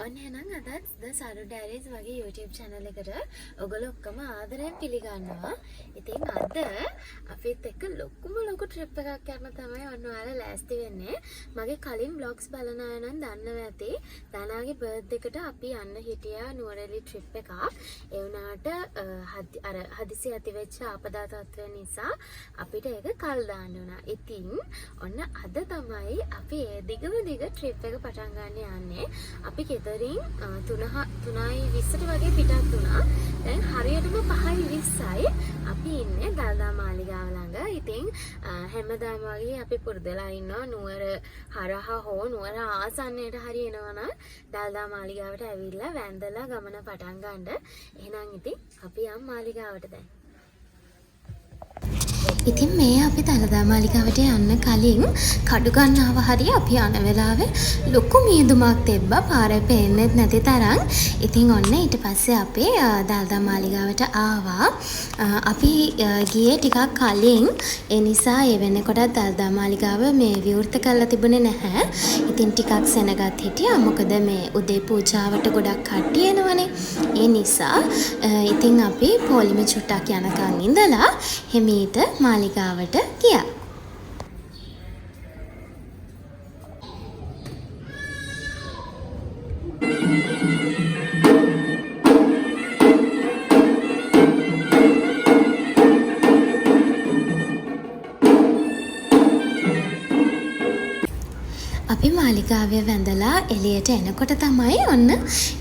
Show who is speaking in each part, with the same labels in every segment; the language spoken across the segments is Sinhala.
Speaker 1: ඔන්න එහෙනම් අදත් ද සරු ඩයරීස් වගේ YouTube channel එකට ඔයගොල්ලෝ ඔක්කොම ආදරයෙන් පිළිගන්නවා. ඉතින් අද අපිත් එක්ක ලොකුම ලොකු ට්‍රිප් එකක් යන්න තමයි ඔන්න ඔයාලා ලෑස්ති වෙන්නේ. මගේ කලින් බ්ලොග්ස් බලන අය නම් දන්නවා ඇති. දනාගේ බර්ත්ඩේ එකට අපි යන්න හිටියා නුවරඑළිය ට්‍රිප් එකක්. ඒ වුණාට අර හදිසි ඇති වෙච්ච ආපදා තත්ත්වය නිසා අපිට ඒක කල් දාන්න වුණා. ඉතින් ඔන්න අද තමයි අපි ඒ දිගම දිග ට්‍රිප් එක පටන් ගන්න යන්නේ. අපි ගෙදරින් 3:20ට වගේ පිටත් වුණා. දැන් හරියටම 5:20යි. අපි ඉන්නේ දළදා මාලිගාව ළඟ. ඉතින් හැමදාම වගේ අපි පුරුදු වෙලා ඉන්නවා නුවර හරහා හෝ නුවර ආසන්නයට හරි එනවා නම් දළදා මාලිගාවට ඇවිල්ලා වැඳලා ගමන පටන් ගන්න. එහෙනම් ඉතින් අපි යම් මාලිගාවට දැන්. ඉතින් මේ අපි දළදා මාලිගාවට යන්න කලින් කඩුගන්නාව හරිය අපි යන වෙලාවේ ලොකු මීදුමක් තිබ්බා. පාරේ පේන්නෙත් නැති තරම්. ඉතින් ඔන්න ඊට පස්සේ අපි දළදා මාලිගාවට ආවා. අපි ගියේ ටිකක් කලින්. ඒ නිසා ඒ වෙනකොටත් දළදා මාලිගාව මේ විවෘත කරලා තිබුණේ නැහැ. ඉතින් ටිකක් සෙනගත් හිටියා. මොකද මේ උදේ පූජාවට ගොඩක් කට්ටිය එනවනේ. ඒ නිසා ඉතින් අපි පොලිම චුට්ටක් යනකන් ඉඳලා හිමීට මාලිගාවට ගියා. අපි මාලිගාවේ වැඳලා එළියට එනකොට තමයි ඔන්න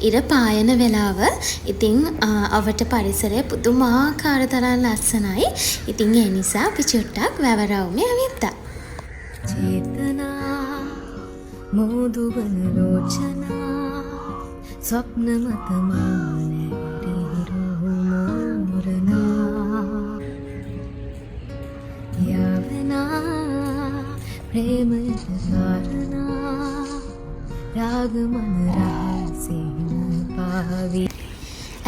Speaker 1: ඉර පායන වෙලාව. ඉතින් අවට පරිසරය පුදුමාකාර තරම් ලස්සනයි. ඉතින් ඒ නිසා අපි චුට්ටක් වැව රවුමේ ඇවිත්තා.
Speaker 2: චේතනා මෝදුවන ලෝචනා ස්වප්න මත මානැගිරිහිරු මෝරනා යාවනා ප්‍රේමයට සාරනා රාග මන රහසින් පාවී.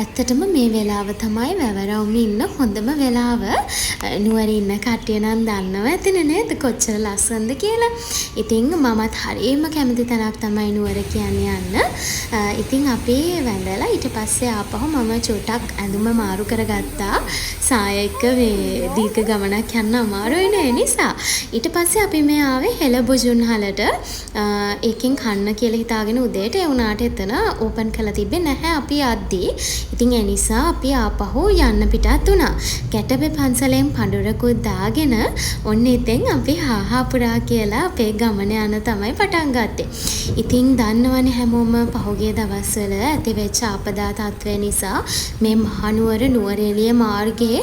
Speaker 1: ඇත්තටම මේ වෙලාව තමයි වැව රවුමේ ඉන්න හොඳම වෙලාව. නුවර ඉන්න කට්ටිය නම් දන්නවා ඇතිනේ නේද කොච්චර ලස්සනද කියලා. ඉතින් මමත් හරිම කැමති තැනක් තමයි නුවර කියන්නේ යන්න. ඉතින් අපි වැඳලා ඊට පස්සේ ආපහු මම චුට්ටක් ඇඳුම මාරු කරගත්තා. සාය එක්ක මේ දීර්ඝ ගමනක් යන්න අමාරුයිනේ ඒ නිසා. ඊට පස්සේ අපි මේ ආවේ හෙළ බොජුන්හලට. ඒකෙන් කන්න කියලා හිතාගෙන උදේට ඒ වුණාට එතන ඕපන් කරලා තිබ්බේ නැහැ අපි යද්දී. ඉතින් ඒ නිසා අපි ආපහු යන්න පිටත් වුණා. කැටපේ පන්සලෙන් පඳුරකුත් දාගෙන ඔන්න ඉතින් අපි හාහා පුරා කියලා අපේ ගමන යන තමයි පටන් ගත්තේ. ඉතින් දන්නවනේ හැමෝම පහුගිය දවස්වල ඇතිවෙච්ච ආපදා තත්ත්වය නිසා මේ මහනුවර නුවරඑළිය මාර්ගයේ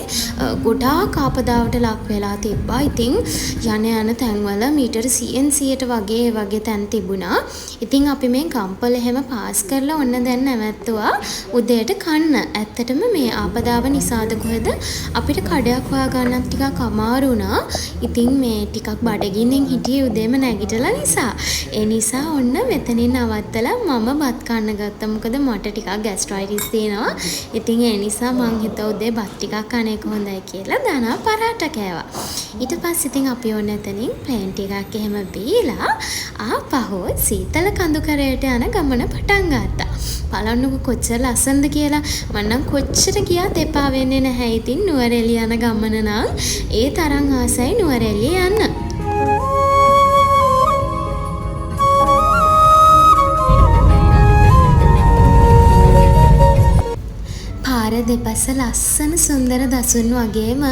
Speaker 1: ගොඩාක් ආපදාවට ලක් වෙලා තිබ්බා. ඉතින් යන යන තැන්වල මීටර සියයෙන් සියයට වගේ ඒ වගේ තැන් තිබුණා. ඉතින් අපි මේ ගම්පොළ එහෙම පාස් කරලා ඔන්න දැන් නැවැත්තුවා උදේට කන්න. ඇත්තටම මේ ආපදාව නිසාද කොහෙද අපිට කඩයක් හොයාගන්නත් ටිකක් අමාරු වුණා. ඉතින් මේ ටිකක් බඩගින්නෙන් හිටියේ උදේම නැගිටලා නිසා. ඒ නිසා ඔන්න මෙතනින් නවත්තලා මම බත් කන්න ගත්තා. මොකද මට ටිකක් ගැස්ට්‍රයිටිස් තියෙනවා. ඉතින් ඒ නිසා මං හිතුවා උදේ බත් ටිකක් කන එක හොඳයි කියලා දනා පරාට කෑවා. ඊට පස්සේ ඉතින් අපි ඔන්න එතනින් ප්ලේන් ටිකක් එහෙම බීලා ආපහු සීතල කඳුකරයට යන ගමන පටන් ගත්තා. බලන්නකෝ කොච්චර ලස්සනද කියලා. මං නම් කොච්චර ගියත් එපා වෙන්නේ නැහැ. ඉතින් නුවරඑළිය යන ගමන නම් ඒ තරම් ආසයි නුවරඑළිය යන්න. පාර දෙපස ලස්සන සුන්දර දසුන් වගේම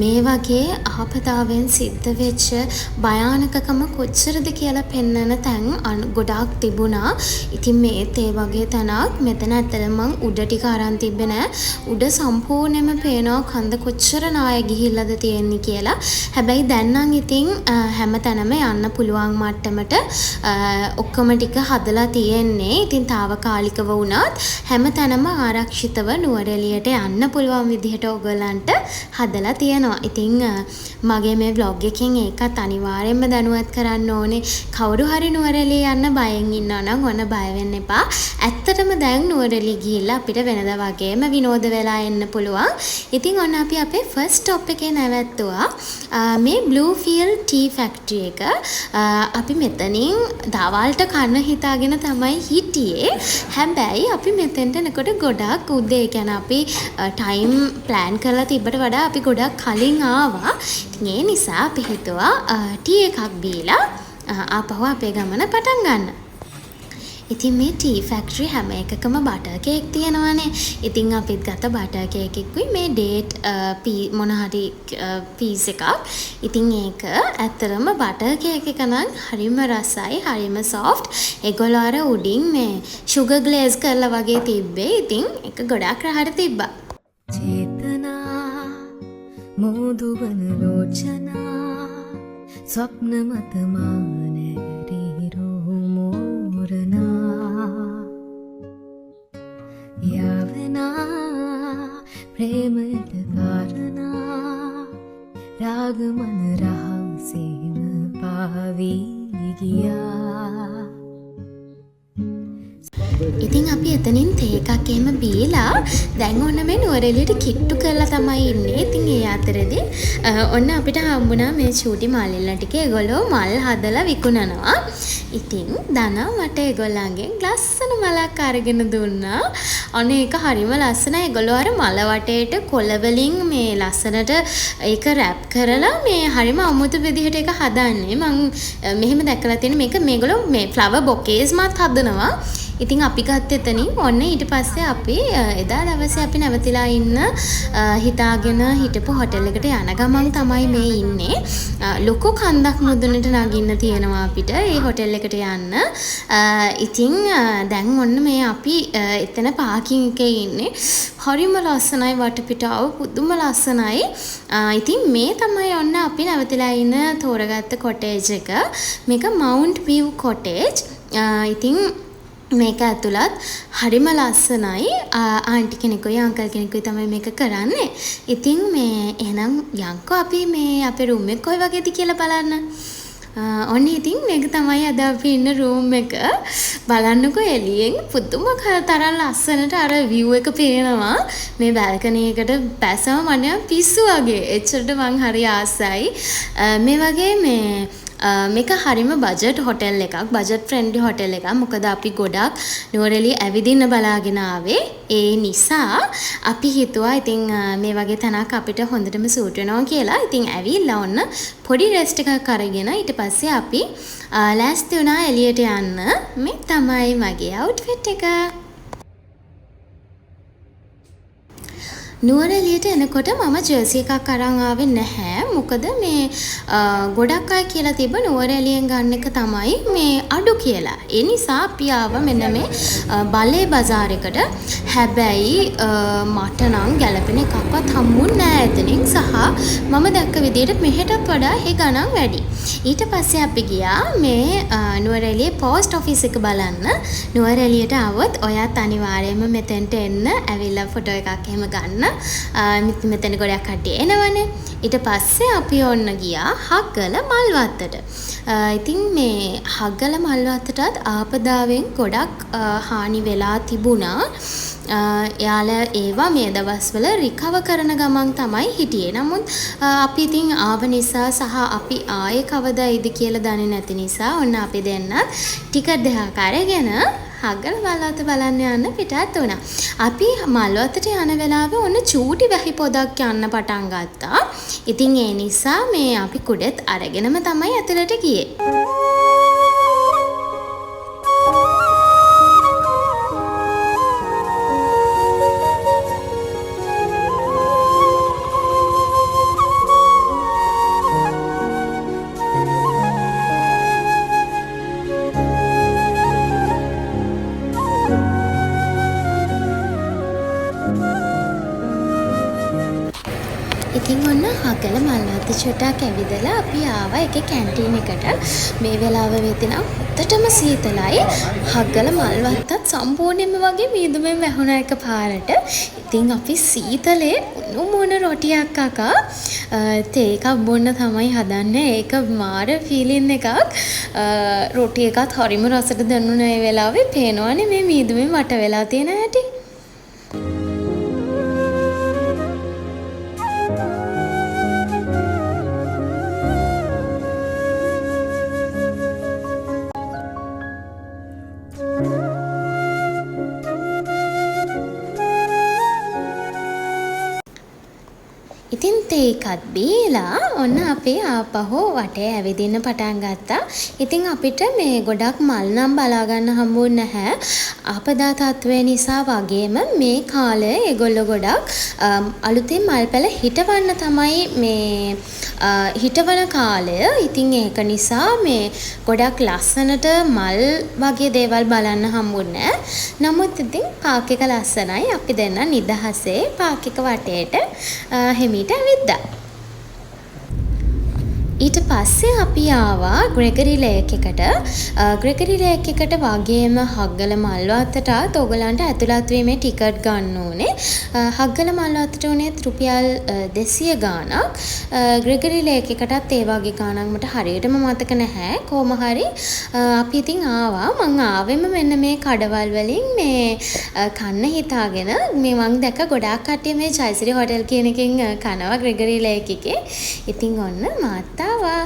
Speaker 1: මේ වගේ ආපදාවෙන් සිද්ධ වෙච්ච භයානකකම කොච්චරද කියලා පෙන්නන තැන් ගොඩාක් තිබුණා. ඉතින් මේත් ඒ වගේ තැනක්. මෙතන ඇත්තටම මං උඩ ටික අරන් තිබ්බේ නෑ. උඩ සම්පූර්ණයෙන්ම පේනවා කන්ද කොච්චර නාය ගිහිල්ලාද තියෙන්නේ කියලා. හැබැයි දැන් නම් ඉතින් හැම තැනම යන්න පුළුවන් මට්ටමට ඔක්කොම ටික හදලා තියෙන්නේ. ඉතින් තාවකාලිකව වුණත් හැම තැනම ආරක්ෂිතව නුවරඑළියට නුවරඑළියට යන්න පුළුවන් විදිහට ඕගොල්ලන්ට හදලා තියෙනවා. ඉතින් මගේ මේ ව්ලොග් එකෙන් ඒකත් අනිවාර්යෙන්ම දැනුවත් කරන්න ඕනේ. කවුරු හරි නුවරඑළිය යන්න බයෙන් ඉන්නවා නම් ඔන්න බය වෙන්න එපා. ඇත්තටම දැන් නුවරඑළිය ගිහිල්ලා අපිට වෙනදා වගේම විනෝද වෙලා එන්න පුළුවන්. ඉතින් ඔන්න අපි අපේ ෆස්ට් ස්ටොප් එකේ නැවැත්තුවා. මේ බ්ලූ ෆීල්ඩ් ටී ෆැක්ටරි එක. අපි මෙතනින් දවල්ට කන්න හිතාගෙන තමයි හිටියේ. හැබැයි අපි මෙතෙන්ට එනකොට ගොඩක් උදේ. ඒ කියන්නේ අපි ටයිම් ප්ලෑන් කරලා තිබ්බට වඩා අපි ගොඩක් කලින් ආවා. ඉතින් ඒ නිසා අපි හිතුවා ටී එකක් බීලා ආපහු අපේ ගමන පටන් ගන්න. ඉතින් මේ ටී ෆැක්ටරි හැම එකකම බටර් කේක් තියෙනවනේ. ඉතින් අපිත් ගත්ත බටර් කේක් එකකුයි මේ ඩේට් මොන හරි පීස් එකක්. ඉතින් ඒක ඇත්තටම බටර් කේක් එක නම් හරිම රසයි, හරිම සොෆ්ට්. ඒගොල්ලෝ අර උඩින් මේ ෂුගර් ග්ලේස් කරලා වගේ තිබ්බේ. ඉතින් ඒක ගොඩක් රහට තිබ්බා.
Speaker 2: චේතනා මෝදුවන ලෝචනා ස්වප්න මත මානැරීරෝ මෝරනා යාවනා ප්‍රේමයට කාරණා රාගමන රහසේම පාවී ගියා.
Speaker 1: ඉතින් අපි එතනින් තේ එකක් එහෙම බීලා දැන් ඔන්න මේ නුවරඑළියට කිට්ටු කරලා තමයි ඉන්නේ. ඉතින් ඒ අතරේදී ඔන්න අපිට හම්බුණා මේ චූටි මල්ලිලා ටික. ඒගොල්ලෝ මල් හදලා විකුණනවා. ඉතින් දනා මට ඒගොල්ලන්ගෙන් ලස්සන මලක් අරගෙන දුන්නා. අනේ ඒක හරිම ලස්සනයි. ඒගොල්ලෝ අර මල වටේට කොළ වලින් මේ ලස්සනට ඒක රැප් කරලා මේ හරිම අමුතු විදිහට ඒක හදන්නේ. මං මෙහෙම දැකලා තියෙන මේක මේගොල්ලෝ මේ ෆ්ලවර් බොකේස් මත් හදනවා. ඉතින් අපි ගත්ත එතනින් ඔන්න ඊට පස්සේ අපි එදා දවසේ අපි නැවතිලා ඉන්න හිතාගෙන හිටපු හොටෙල් එකට යන ගමන් තමයි මේ ඉන්නේ. ලොකු කන්දක් මුදුනට නගින්න තියෙනවා අපිට ඒ හොටෙල් එකට යන්න. ඉතින් දැන් ඔන්න මේ අපි එතන පාකින් එකේ ඉන්නේ. හරිම ලස්සනයි වටපිටාව, පුදුම ලස්සනයි. ඉතින් මේ තමයි ඔන්න අපි නැවතිලා ඉන්න තෝරගත්ත කොටේජ් එක. මේක මවුන්ට් විව් කොටේජ්. ඉතින් මේක ඇතුළත් හරිම ලස්සනයි. ආන්ටි කෙනෙකුයි අංකල් කෙනෙකුයි තමයි මේක කරන්නේ. ඉතින් මේ එහෙනම් යන්කෝ අපි මේ අපේ රූම් එක කොයි වගේද කියලා බලන්න. ඔන්න ඉතින් මේක තමයි අද අපි ඉන්න රූම් එක. බලන්නකෝ එළියෙන් පුදුම තරම් ලස්සනට අර විව් එක පේනවා. මේ බැල්කනි එකට බැසම මට නිකන් පිස්සු වගේ. එච්චරට මං හරි ආසයි. මේ වගේ මේක හරිම බජට් හොටෙල් එකක්, බජට් ෆ්‍රෙන්ඩ්ලි හොටෙල් එකක්. මොකද අපි ගොඩක් නුවරඑළිය ඇවිදින්න බලාගෙන ආවේ. ඒ නිසා අපි හිතුවා ඉතින් මේ වගේ තැනක් අපිට හොඳටම සූට් වෙනවා කියලා. ඉතින් ඇවිල්ලා ඔන්න පොඩි රෙස්ට් එකක් අරගෙන ඊට පස්සේ අපි ලෑස්ති වුණා එළියට යන්න. මේ තමයි මගේ අවුට්ෆිට් එක. නුවරඑළියට එනකොට මම ජර්සි එකක් අරන් ආවේ නැහැ. මොකද මේ ගොඩක් අය කියලා තිබ්බ නුවරඑළියෙන් ගන්න එක තමයි මේ අඩු කියලා. ඒ නිසා අපි ආවා මෙන්න මේ බලේ බජාර් එකට. හැබැයි මට නම් ගැලපෙන එකක්වත් හම්බුන්නේ නෑ එතනින්. සහ මම දැක්ක විදියට මෙහෙටත් වඩා ඒ ගණන් වැඩි. ඊට පස්සේ අපි ගියා මේ නුවරඑළියේ පෝස්ට් ඔෆිස් එක බලන්න. නුවරඑළියට ආවොත් ඔයත් අනිවාර්යයෙන්ම මෙතෙන්ට එන්න. ඇවිල්ලා ෆොටෝ එකක් එහෙම ගන්න. මෙතන ගොඩක් කට්ටිය එනවනේ. ඊට පස්සේ අපි ඔන්න ගියා හග්ගල මල්වත්තට. ඉතින් මේ හග්ගල මල්වත්තටත් ආපදාවෙන් ගොඩක් හානි වෙලා තිබුණා. එයාලා ඒවා මේ දවස්වල රිකවර් කරන ගමන් තමයි හිටියේ. නමුත් අපි ඉතින් ආව නිසා සහ අපි ආයේ කවදා එයිද කියලා දන්නේ නැති නිසා ඔන්න අපි දෙන්නත් ටිකට් දෙකක් අරගෙන හග්ගල මල්වත්ත බලන්න යන්න පිටත් වුණා. අපි මල්වත්තට යන වෙලාවේ ඔන්න චූටි වැහි පොදක් යන්න පටන් ගත්තා. ඉතින් ඒ නිසා මේ අපි කුඩෙත් අරගෙනම තමයි ඇතුළට ගියේ. ඉතින් ඔන්න හගල මල්වත්ත චුට්ටක් ඇවිදලා අපි ආවා එකේ කැන්ටීන් එකට. මේ වෙලාව වෙද්දී නම් හොඳටම සීතලයි. හග්ගල මල් වත්තත් සම්පූර්ණයෙන්ම වගේ මීදුමෙන් වැහුණා එකපාරට. ඉතින් අපි සීතලේ උණුම උණු රොටියක් කකා තේ එකක් බොන්න තමයි හදන්නේ. ඒක මාර ෆීලින් එකක්. රොටි එකත් හරිම රසට දැනුණා ඒ වෙලාවේ. පේනවනේ මේ මීදුමෙන් වට වෙලා තියෙන හැටි. ඉතින් තේ එකත් බීලා ඔන්න අපි ආපහු වටේ ඇවිදින්න පටන් ගත්තා. ඉතින් අපිට මේ ගොඩක් මල් නම් බලා ගන්න හම්බුන්නේ නැහැ. ආපදා තත්ත්වය නිසා වගේම මේ කාලය ඒගොල්ලෝ ගොඩක් අලුතෙන් මල් පැල හිටවන්න තමයි මේ හිටවන කාලය. ඉතින් ඒක නිසා මේ ගොඩක් ලස්සනට මල් වගේ දේවල් බලන්න හම්බුන්නේ නෑ. නමුත් ඉතින් පාක් එක ලස්සනයි. අපි දෙන්නා නිදහසේ පාක් එක වටේට හිමීට ඇවිද්දා. ඊට පස්සේ අපි ආවා ග්‍රෙගරි ලේක් එකට. ග්‍රෙගරි ලේක් එකට වගේම හග්ගල මල්වත්තටත් ඕගොල්ලන්ට ඇතුළත් වීමේ ටිකට් ගන්න ඕනේ. හග්ගල මල්වත්තට උනේත් රුපියල් 200 ගාණක්. ග්‍රෙගරි ලේක් එකටත් ඒ වගේ ගාණක් මට හරියටම මතක නැහැ. කොහොම හරි අපි ඉතින් ආවා. මං ආවෙම මෙන්න මේ කඩවල් වලින් මේ කන්න හිතාගෙන. මේ මං දැක්ක ගොඩාක් කට්ටිය මේ ජයසිරි හෝටල් කියන එකෙන් කනවා ග්‍රෙගරි ලේක් එකේ. ඉතින් ඔන්න මාත් ආවා.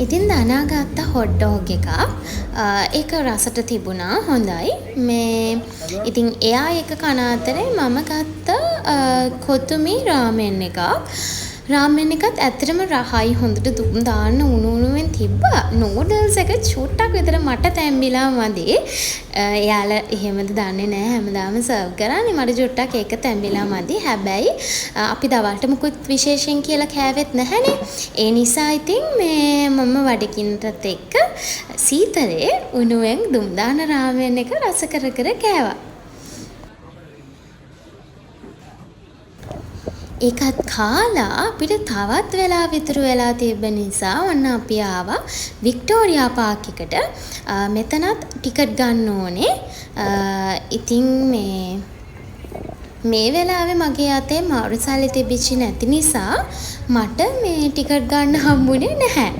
Speaker 1: ඉතින් දනා ගත්ත හොට් ඩොග් එකක්. ඒක රසට තිබුණා, හොඳයි. මේ ඉතින් එයා ඒක කන අතරේ මම ගත්ත කොතුමි රාමෙන් එකක්. රාමෙන් එකත් ඇත්තටම රහයි, හොඳට දුම් දාන්න උණු උණුවෙන් තිබ්බා. නූඩල්ස් එක චුට්ටක් විතර මට තැම්බිලා මදි. එයාලා එහෙමද දන්නේ නෑ, හැමදාම සර්ව් කරන්නේ. මට චුට්ටක් ඒක තැම්බිලා මදි. හැබැයි අපි දවල්ට මුකුත් විශේෂයෙන් කියලා කෑවෙත් නැහැනේ. ඒ නිසා ඉතින් මේ මම වඩගින්නටත් එක්ක සීතලේ උණුවෙන් දුම් දාන රාමෙන් එක රස කර කර කෑවා. ඒකත් කාලා අපිට තවත් වෙලාව ඉතුරු වෙලා තිබ්බ නිසා ඔන්න අපි ආවා වික්ටෝරියා පාක් එකට. මෙතනත් ටිකට් ගන්න ඕනේ. ඉතින් මේ වෙලාවේ මගේ අතේ මාරු සල්ලි තිබිච්ච නැති නිසා මට මේ ටිකට් ගන්න හම්බුනේ නැහැ.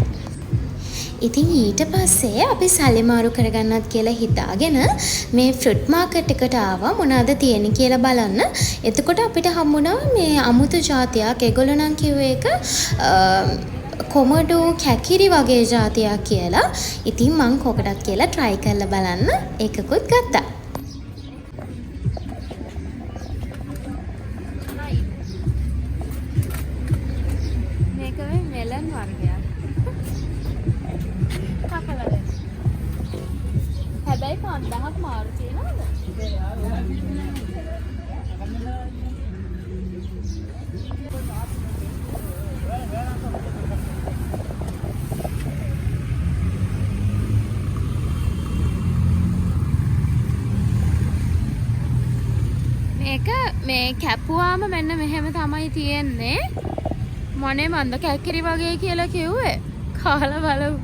Speaker 1: ඉතින් ඊට පස්සේ අපි සල්ලි මාරු කරගන්නත් කියලා හිතාගෙන මේ ෆෘට් මාකට් එකට ආවා මොනවද තියෙන්නේ කියලා බලන්න. එතකොට අපිට හම්බුණා මේ අමුතු ජාතියක්. ඒගොල්ලෝ නම් කිව්වේ ඒක කොමඩෝ කැකිරි වගේ ජාතියක් කියලා. ඉතින් මං කෝකටත් කියලා try කරලා බලන්න ඒකකුත් ගත්තා.
Speaker 3: මේක මේ මෙලන් වර්ගයක්. කපලා දෙන්න. හැබැයි 5000ක් මාරු තියෙනවද? මේක මේ කැපුවාම මෙන්න මෙහෙම තමයි තියෙන්නේ. මොනේ මන්ද කැකිරි වගේ කියලා කිව්වේ. කාලා බලමු.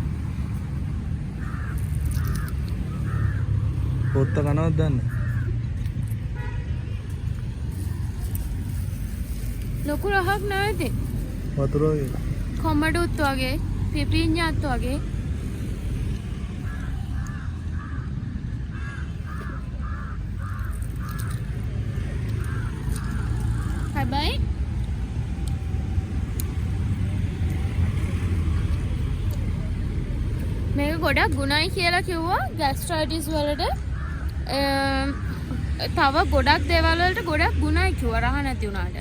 Speaker 4: පොත්ත කනවද දන්නේ?
Speaker 3: ලොකු රහක් නෑ ඉතින්.
Speaker 4: වතුර වගේ.
Speaker 3: කොමඩුත් වගේ, පිපිඤ්ඤාත් වගේ. හැබැයි මේක ගොඩක් ගුණයි කියලා කිව්වා ગેස්ට්‍රයිටිස් වලට. තව ගොඩක් දේවල් වලට ගොඩක් ගුණයි කිව්වා රහ නැති වුණාට.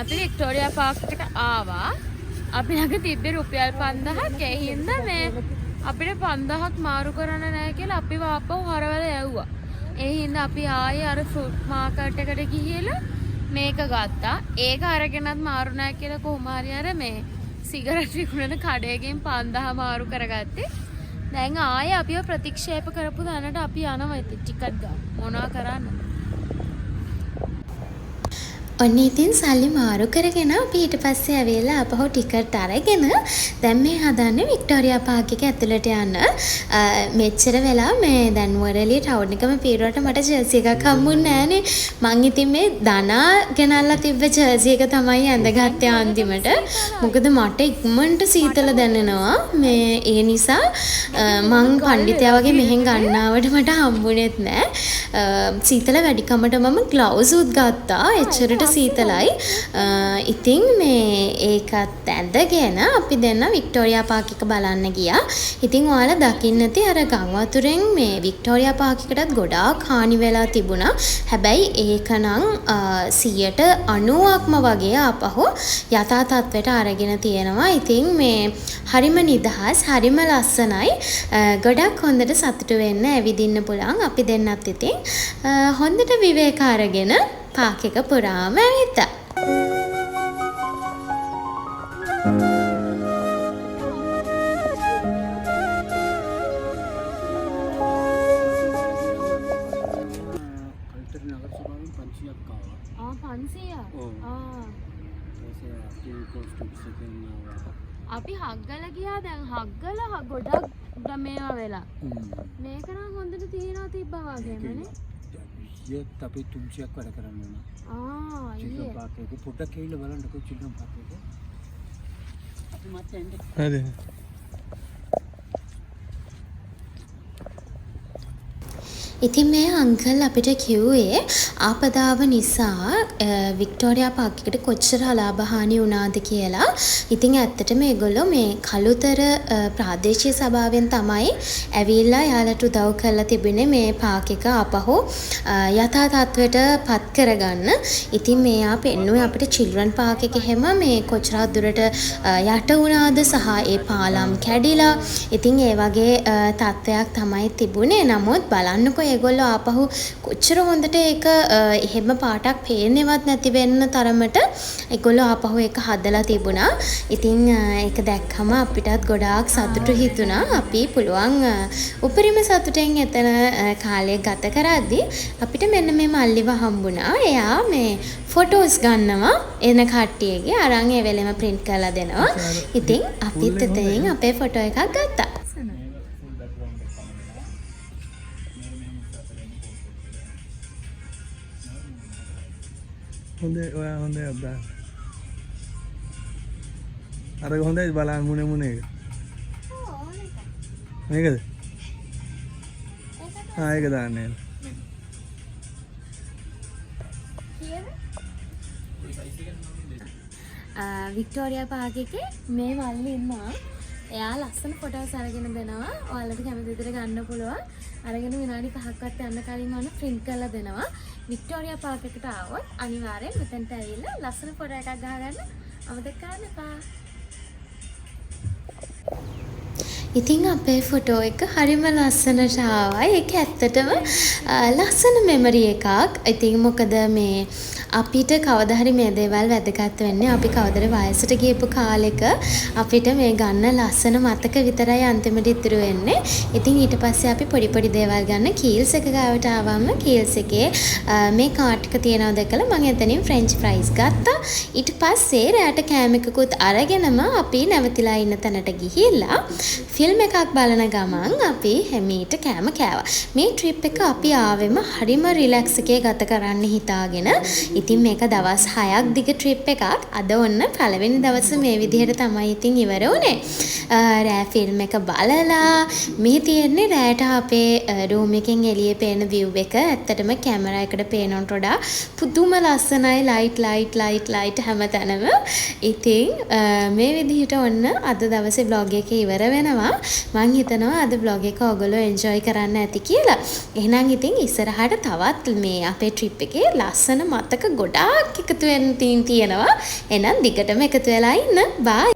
Speaker 3: අපි වික්ටෝරියා පාක් එකට ආවා. අපි ළඟ තිබ්බේ රුපියල් 5000ක්. ඒ හින්දා මේ අපිට 5000ක් මාරු කරන්න නෑ කියලා අපි ආපහු හරවල යවුවා. ඒ හින්දා අපි ආයේ අර ෆෘට් මාකට් එකට ගිහිල්ලා මේක ගත්තා. ඒක අරගෙනත් මාරු නෑ කියලා කොහොම හරි අර මේ සිගරට් විකුණන කඩේකින් 5000 මාරු කරගත්තේ. දැන් ආයේ අපිව ප්‍රතික්ෂේප කරපු තැනට අපි යනවා ඉතින් ටිකට් ගන්න. මොනවා කරන්නද?
Speaker 1: ඔන්න ඉතින් සල්ලි මාරු කරගෙන අපි ඊට පස්සේ ඇවිල්ලා ආපහු ටිකට් අරගෙන දැන් මේ හදන්නේ වික්ටෝරියා පාක් එක ඇතුළට යන්න. මෙච්චර වෙලා මේ දැන් නුවරඑළිය ටවුන් එකම පීරුවට මට ජර්සි එකක් හම්බුන්නේ නෑනේ. මං ඉතින් මේ දනා ගෙනල්ලා තිබ්බ ජර්සි එක තමයි ඇඳගත්තේ අන්තිමට. මොකද මට ඉක්මනට සීතල දැනෙනවා. මේ ඒ නිසා මං පණ්ඩිතයා වගේ මෙහෙන් ගන්න ආවට මට හම්බුනේත් නෑ. සීතල වැඩිකමට මම ග්ලව්ස් උත් ගත්තා. එච්චරට සීතලයි. ඉතින් මේ ඒකත් ඇඳගෙන අපි දෙන්න වික්ටෝරියා පාක් එක බලන්න ගියා. ඉතින් ඔයාලා දකින්න ඇති අර ගම් වතුරෙන් මේ වික්ටෝරියා පාක් එකටත් ගොඩාක් හානි වෙලා තිබුණා. හැබැයි ඒකනම් 90%ක්ම වගේ ආපහු යථා තත්ත්වයට අරගෙන තියෙනවා. ඉතින් මේ හරිම නිදහස්, හරිම ලස්සනයි. ගොඩක් හොඳට සතුටු වෙන්න ඇවිදින්න පුළුවන්. අපි දෙන්නත් ඉතින් හොඳට විවේක අරගෙන පාක් එක පුරාම ඇවිද්දා.
Speaker 5: කල්තර නගර සභාවෙන් 500ක් ආවා.
Speaker 3: ආ 500ක්.
Speaker 5: ඔව්.
Speaker 3: ආ
Speaker 5: ඊට පස්සේ අපි පෝස්ට් ඔෆිස් එකෙන් ආවා.
Speaker 3: අපි හග්ගල ගියා. දැන් හග්ගල ගොඩක් මේවා වෙලා. මේක නම් හොඳට තියනවා තිබ්බා වගේමනේ.
Speaker 5: ඊයේත් අපි 300ක් වැඩ කරන්න ඕන.
Speaker 3: ආ
Speaker 5: චිල්ඩ්‍රන්
Speaker 3: ඊයේ.
Speaker 5: පාක් එකේ පොඩ්ඩක් ඇවිල්ලා බලන්නකෝ චිල්ඩ්‍රන් පාක් එක. අපි මත් එන්න.
Speaker 4: හරි.
Speaker 1: ඉතින් මේ අංකල් අපිට කිව්වේ ආපදාව නිසා වික්ටෝරියා පාක් එකට කොච්චර අලාභ හානි වුණාද කියලා. ඉතින් ඇත්තටම ඒගොල්ලෝ මේ කළුතර ප්‍රාදේශීය සභාවෙන් තමයි ඇවිල්ලා එයාලට උදව් කරලා තිබුණේ මේ පාක් එක ආපහු යථා තත්ත්වයට පත් කරගන්න. ඉතින් මෙයා පෙන්නුවේ අපිට චිල්ඩ්‍රන් පාක් එක එහෙම මේ කොච්චරක් දුරට යට වුණාද සහ ඒ පාලම් කැඩිලා. ඉතින් ඒ වගේ තත්ත්වයක් තමයි තිබුණේ. නමුත් බලන්නකෝ ඒගොල්ලෝ ආපහු කොච්චර හොඳට ඒක එහෙම පාටක් පේන්නේවත් නැති වෙන්න තරමට ඒගොල්ලෝ ආපහු ඒක හදලා තිබුණා. ඉතින් ඒක දැක්කම අපිටත් ගොඩාක් සතුටු හිතුණා. අපි පුළුවන් උපරිම සතුටෙන් එතන කාලය ගත කරද්දි අපිට මෙන්න මේ මල්ලිව හම්බුණා. එයා මේ ෆොටෝස් ගන්නවා එන කට්ටියගේ අරන් ඒ වෙලෙම ප්‍රින්ට් කරලා දෙනවා. ඉතින් අපිත් එතනින් අපේ ෆොටෝ එකක් ගත්තා.
Speaker 4: හොඳයි, ඔයා හොඳයි එකක් දාන්න. අරක හොඳයි බලන්න මුනේ මුනේ එක. මේකද? ආ ඒක දාන්න එහෙනම්.
Speaker 1: වික්ටෝරියා පාක් එකේ මේ මල්ලි ඉන්නවා. එයා ලස්සන ෆොටෝස් අරගෙන දෙනවා. ඔයාලට කැමති විදිහට ගන්න පුළුවන්. අරගෙන විනාඩි 5ක්වත් යන්න කලින් ඔන්න ප්‍රින්ට් කරලා දෙනවා. වික්ටෝරියා පාක් එකට ආවොත් අනිවාර්යෙන් මෙතනට ඇවිල්ලා ලස්සන ෆොටෝ එකක් ගහගන්න අමතක කරන්න එපා. ඉතින් අපේ ෆොටෝ එක හරිම ලස්සනට ආවා. ඒක ඇත්තටම ලස්සන මෙමරි එකක්. ඉතින් මොකද මේ අපිට කවදා හරි මේ දේවල් වැදගත් වෙන්නේ අපි කවදාද වයසට ගියපු කාලෙක අපිට මේ ගන්න ලස්සන මතක විතරයි අන්තිමට ඉතුරු වෙන්නේ. ඉතින් ඊට පස්සේ අපි පොඩි පොඩි දේවල් ගන්න කීල්ස් එක ගාවට ආවම කීල්ස් එකේ මේ කාට් එක තියෙනවා දැකලා මං එතනින් ෆ්‍රෙන්ච් ෆ්‍රයිස් ගත්තා. ඊට පස්සේ රැට කෑම එකකුත් අරගෙනම අපි නැවතිලා ඉන්න තැනට ගිහිල්ලා ෆිල්ම් එකක් බලන ගමන් අපි හිමීට කෑම කෑවා. මේ ට්‍රිප් එක අපි ආවෙම හරිම රිලැක්ස් එකේ ගත කරන්න හිතාගෙන. ඉතින් මේක දවස් 6ක් දිග ට්‍රිප් එකක්. අද ඔන්න පළවෙනි දවස මේ විදිහට තමයි ඉතින් ඉවර වුණේ. රෑ ෆිල්ම් එක බලලා මේ තියෙන්නේ රෑට අපේ රූම් එකෙන් එළියේ පේන විව් එක. ඇත්තටම කැමරා එකට පේනවට වඩා පුදුම ලස්සනයි. ලයිට් ලයිට් ලයිට් ලයිට් හැමතැනම. ඉතින් මේ විදිහට ඔන්න අද දවසේ ව්ලොග් එක ඉවර වෙනවා. මං හිතනවා අද ව්ලොග් එක ඔයගොල්ලෝ එන්ජොයි කරන්න ඇති කියලා. එහෙනම් ඉතින් ඉස්සරහට තවත් මේ අපේ ට්‍රිප් එකේ ලස්සන මතක ගොඩාක් එකතු වෙන්න තියෙනවා. එහෙනම් දිගටම එකතු වෙලා ඉන්න. බායි.